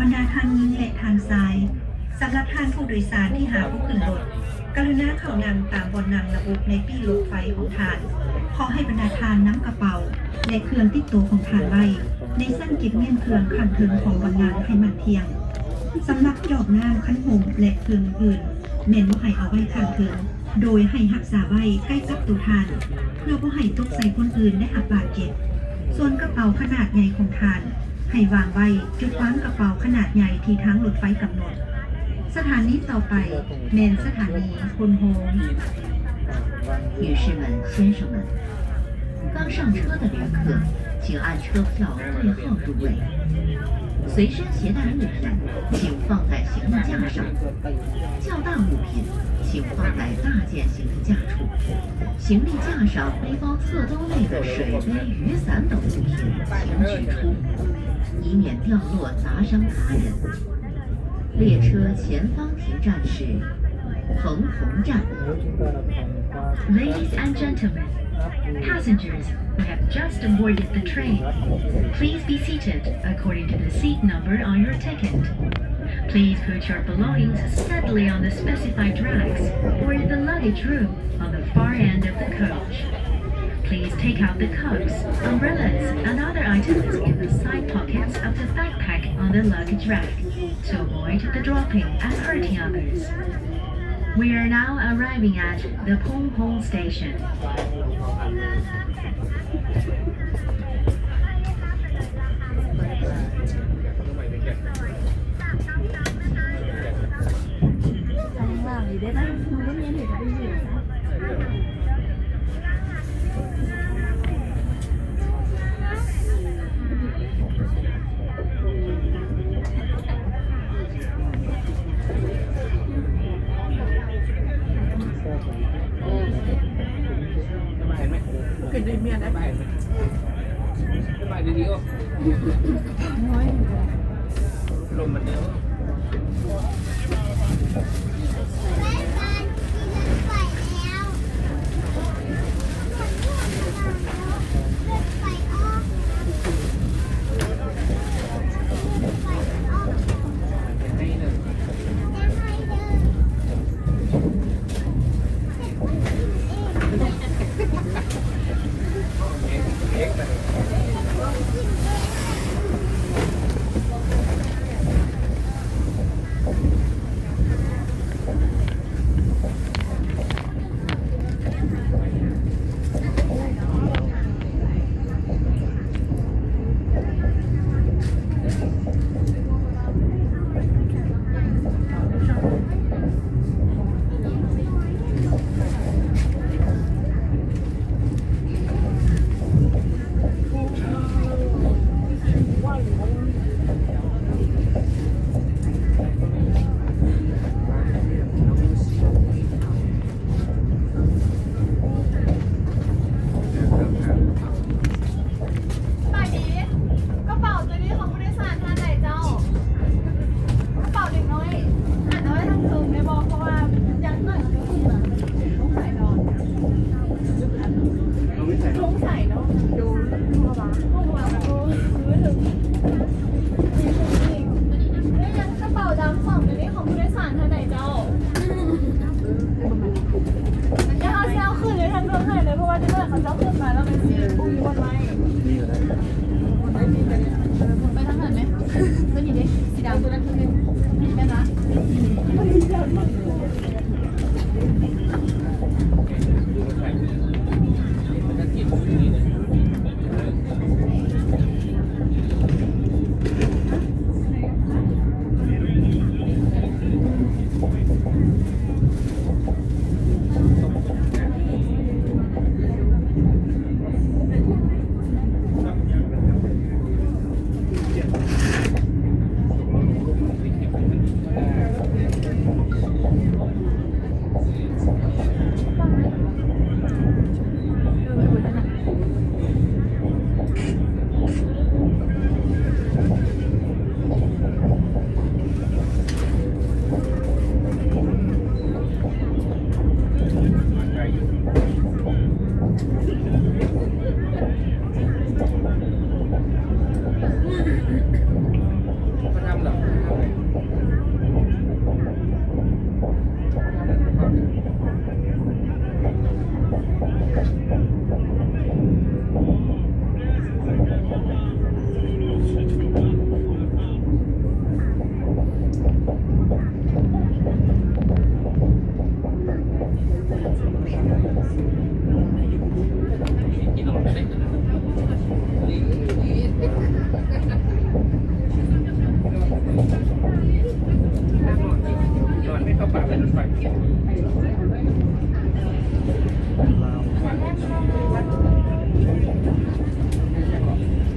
ບັນດາທ່ານຍິງ ແລະ ທ່ານຊາຍ, ສຳລັບທ່ານຜູ້ໂດຍສານທີ່ຫາບໍ່ຂຶ້ນລົດ, ກະລຸນາເຂົ້ານັ່ງຕາມບ່ອນນັ່ງໜ້າອົກໃນປີ້ລົດໄຟຂອງທ່ານ. ຂໍໃຫ້ບັນດາທ່ານນຳກະເປົາ ແລະ ເຄື່ອງຕິດໂຕຂອງທ່ານໄວ້ໃນຊັ້ນເກັບມ້ຽນເຄື່ອງຂ້າງເທິງຂອງບ່ອນນັ່ງໃຫ້ໝັ້ນທ່ຽງ. ສຳລັບຈອກນ້ຳ, ຄັນຫົ່ມ ແລະ ເຄື່ອງອື່ນໆ ແມ່ນບໍ່ໃຫ້ເອົາໄວ້ຂ້າງເທິງ, ໂດຍໃຫ້ຮັກສາໄວ້ໃກ້ກັບໂຕທ່ານ ເພື່ອບໍ່ໃຫ້ຕົກໃສ່ຄົນອື່ນໄດ້ຮັບບາດເຈັບ. ສ່ວນກະເປົາຂະໜາດໃຫຍ່ຂອງທ່ານ ໃຫ້ວາງໄວ້ຈຸດວາງກະເປົາຂະໜາດໃຫຍ່ທີ່ທາງລົດໄຟກຳນົດ. ສະຖານີຕໍ່ໄປແມ່ນສະຖານີໂພນໂຮງ. 女士们、先生们，刚上车的旅客，请按车票对号入位。随身携带物品，请放在行李架上。较大物品，请放在大件行李架处。行李架上背包侧兜内的水杯、雨伞等物品，请取出，以免掉落砸伤他人。 列车前方停站是彭红站。Ladies and gentlemen, passengers, you have just boarded the train. Please be seated according to the seat number on your ticket. Please put your belongings steadily on the specified racks or in the luggage room on the far end of the coach. Please take out the cups, umbrellas, and other items in the side pockets of the backpack on the luggage rack to avoid the dropping and hurting others. We are now arriving at the Pongpong station. ສະບາຍດີ ກະເປົາໂຕນີ້ຂອງຜູ້ໂດຍສານທ່ານໃດເຈົ້າ? ກະເປົາເດັກນ້ອຍ ຫັນເອົາໄວ້ທາງເທິງໄດ້ບໍ່? ເພາະວ່າຢ້ານເພິ່ນເອົາຂຶ້ນມາ ສົງໄສເນາະ ສົງໄສເນາະ ໂດຍ ເພາະວ່າ ເພາະວ່າ ໂອ້ຍ ກະເປົາດຳສອງໂຕນີ້ຂອງຜູ້ໂດຍສານທ່ານໃດເຈົ້າ? ດຽວເຮົາຊິເອົາຂຶ້ນໃຫ້ທ່ານເບິ່ງໃຫ້ເລີຍ ເພາະວ່າເຈົ້າໜ້າເຂົາເຈົ້າຂຶ້ນມາແລ້ວມັນຊິບໍ່ມີບ່ອນໄວ້. ໄປທາງນັ້ນໄໝ? ໂຕນີ້ເດ້ ສີດຳ ແມ່ນລະ? ສະ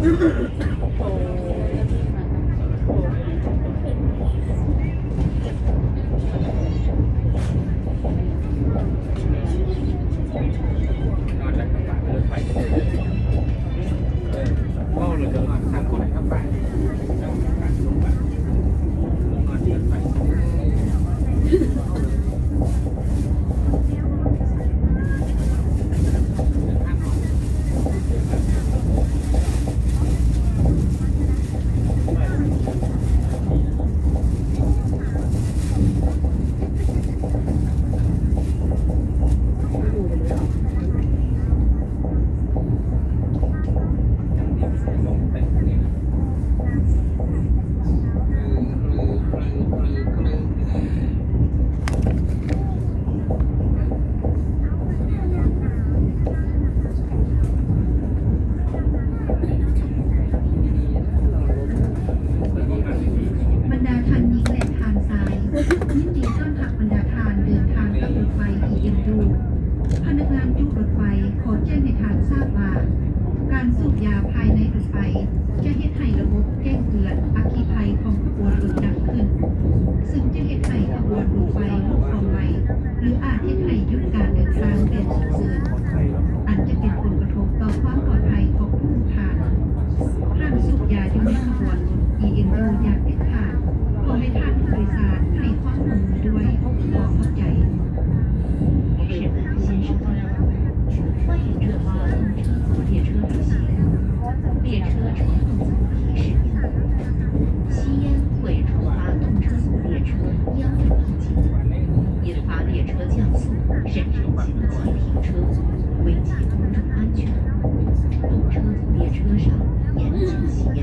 ບັນດາທ່ານຍິງ ແລະ ທ່ານຊາຍ, ຍິນດີຕ້ອນຮັບບັນດາທ່ານເດີນທາງກັບລົດໄຟ ບີເອັມ ພະນັກງານຕູ້ລົດໄຟຂໍແຈ້ງໃຫ້ທ່ານຊາບວ່າ ການສູບຢາພາຍໃນລົດໄຟຈະເຮັດໃຫ້ລະບົບແຈ້ງເຕືອນອັກຄີໄພຂອງຂະບວນລົດດັງຂຶ້ນ, ເຊິ່ງຈະເຮັດໃຫ້ຂະບວນລົດໄຟຫຼຸດຄວາມໄວ ຫຼື ອາດເຮັດໃຫ້ຢຸດການເດີນທາງແບບສຸກເສີນ, ອັນຈະເປັນຜົນກະທົບຕໍ່ຄວາມປອດໄພຂອງຜູ້ໂດຍສານ. ຫ້າມສູບຢາຢູ່ໃນຂະບວນ ບີເອັມ ຢ່າງເດັດຂາດ. ຂໍໃຫ້ທ່ານຜູ້ໂດຍສານໃຫ້ຄວາມຮ່ວມມືດ້ວຍ. ຂໍຂອບໃຈ. 乘客先生，欢迎乘坐动车组列车出行。列车车动组提示：吸烟会触发动车组列车压力报警，引发列车降速，甚至紧急停车，危及公众安全。动车组列车上严禁吸烟，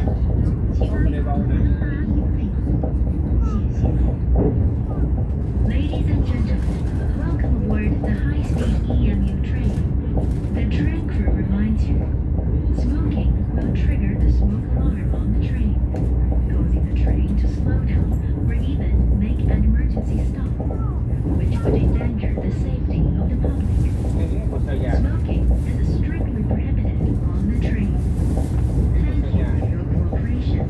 请旅客注意安全。谢谢。Ladies and gentlemen, welcome aboard the high-speed E M U train. The train crew reminds you, smoking will trigger the smoke alarm on the train, causing the train to slow down or even make an emergency stop, which would endanger the safety of the public. Smoking is strictly prohibited on the train. Thank you for your cooperation.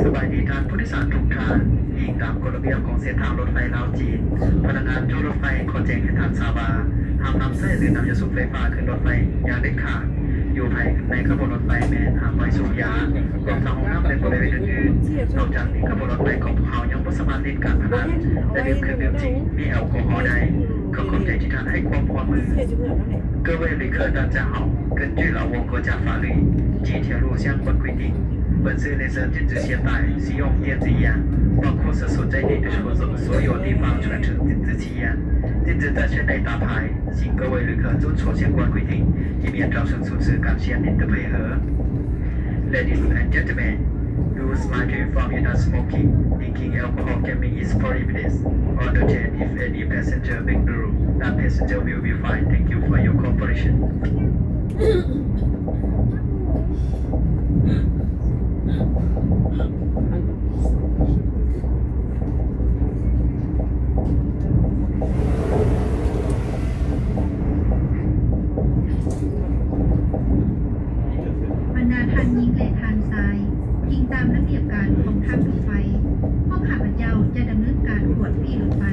ສະບາຍດີທ່ານຜູ້ໂດຍສານທຸກທ່ານ. ອີງຕາມກົດລະບຽບຂອງເສັ້ນທາງລົດໄຟລາວຈີນ, ພະນັກງານຈູ້ລົດໄຟຂໍແຈ້ງໃຫ້ທ່ານຊາບວ່າ ຫ້າມນຳໃຊ້ ຫຼື ນຳຢາສູບໄຟຟ້າຂຶ້ນລົດໄຟຢ່າງເດັດຂາດ. ຢູ່ພາຍໃນຂະບວນລົດໄຟແມ່ນຫ້າມປ່ອຍສູບຢາ, ລວມທັງຫ້ອງນ້ຳ ແລະ ບໍລິເວນອື່ນໆ. ນອກຈາກນີ້ ຂະບວນລົດໄຟຂອງພວກເຮົາຍັງບໍ່ສາມາດຫຼິ້ນການພະນັນ ແລະ ດື່ມເຄື່ອງດື່ມທີ່ມີແອລກໍຮໍໄດ້. ຂໍຂອບໃຈທີ່ທ່ານໃຫ້ຄວາມຮ່ວມມື. 各位旅客，大家好。根据老挝国家法律及铁路相关规定，本次列车禁止携带、使用电子烟，包括所在地的所有地方全程禁止吸烟，禁止在车内打牌，请各位旅客遵守相关规定，以免造成损失。感谢您的配合。Ladies and gentlemen, we would like to inform you that smoking, drinking alcohol, gambling is prohibited on the train. If any passenger make the rule, that passenger will be fined. Thank you for your cooperation. ບັນດາທ່ານຍິງ ແລະ ທ່ານຊາຍ, ອີງຕາມລະບຽບການຂອງທາງລົດໄຟ, ພວກຂ້າພະເຈົ້າຈະດຳເນີນການກວດປີ້ລົດໄຟ.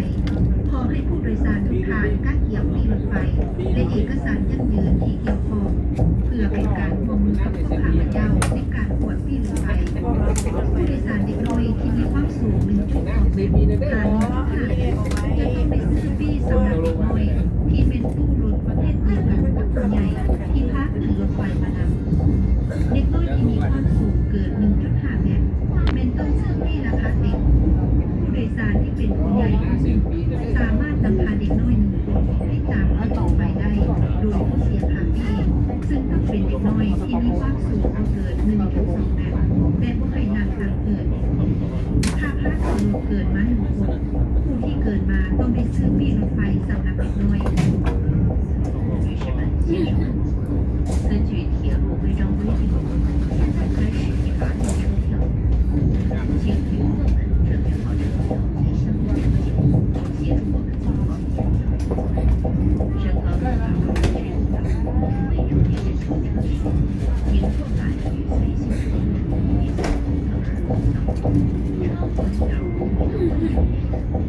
ຂໍໃຫ້ຜູ້ໂດຍສານທຸກທ່ານກະກຽມປີ້ລົດໄຟ ແລະ ເອກະສານຢັ້ງຢືນທີ່ກ່ຽວຂ້ອງ ເພື່ອເປັນການຮ່ວມມືກັບພວກຂ້າພະເຈົ້າໃນການກວດປີ້ລົດໄຟ. ຜູ້ໂດຍສານເດັກນ້ອຍທີ່ມີຄວາມສູງໜຶ່ງຈຸດສອງແມັດ ຫາ ໜຶ່ງຈຸດຫ້າແມັດ ຈະຕ້ອງໄດ້ຊື້ປີ້ສຳລັບເດັກນ້ອຍທີ່ແມ່ນຕູ້ລົດປະເພດດຽວກັນກັບຜູ້ໃຫຍ່ທີ່ພາຂຶ້ນລົດໄຟມານຳ. ເດັກນ້ອຍທີ່ມີຄວາມສູງເກີນໜຶ່ງຈຸດຫ້າແມັດ ແມ່ນຕ້ອງຊື້ປີ້ລາຄາເຕັມ. ຜູ້ໂດຍສານທີ່ເປັນຜູ້ໃຫຍ່ຜູ້ໜຶ່ງ ສາມາດນຳພາເດັກນ້ອຍໜຶ່ງຄົນໄດ້ຕາມລົດໄຟໄດ້ ໂດຍບໍ່ເສຍຄ່າປີ້, ຊຶ່ງຕ້ອງເປັນເດັກນ້ອຍທີ່ມີຄວາມສູງບໍ່ເກີນໜຶ່ງຈຸດສອງແມັດ ແລະ ບໍ່ໃຫ້ນັ່ງທາງເກີນ. ຖ້າພາຂຶ້ນລົດເກີນມາໜຶ່ງຄົນ, ຜູ້ທີ່ເກີນມາຕ້ອງໄດ້ຊື້ປີ້ລົດໄຟສຳລັບເດັກນ້ອຍ. 女士们、先生们，根据铁路规章规定，现在开始一把列车票，请旅客们准备好车票及相关物件，协助我们进入网点。乘客可踏入车厢，未有电子车厢时，请坐在与随行人员一起同乘。车门要与位置相对。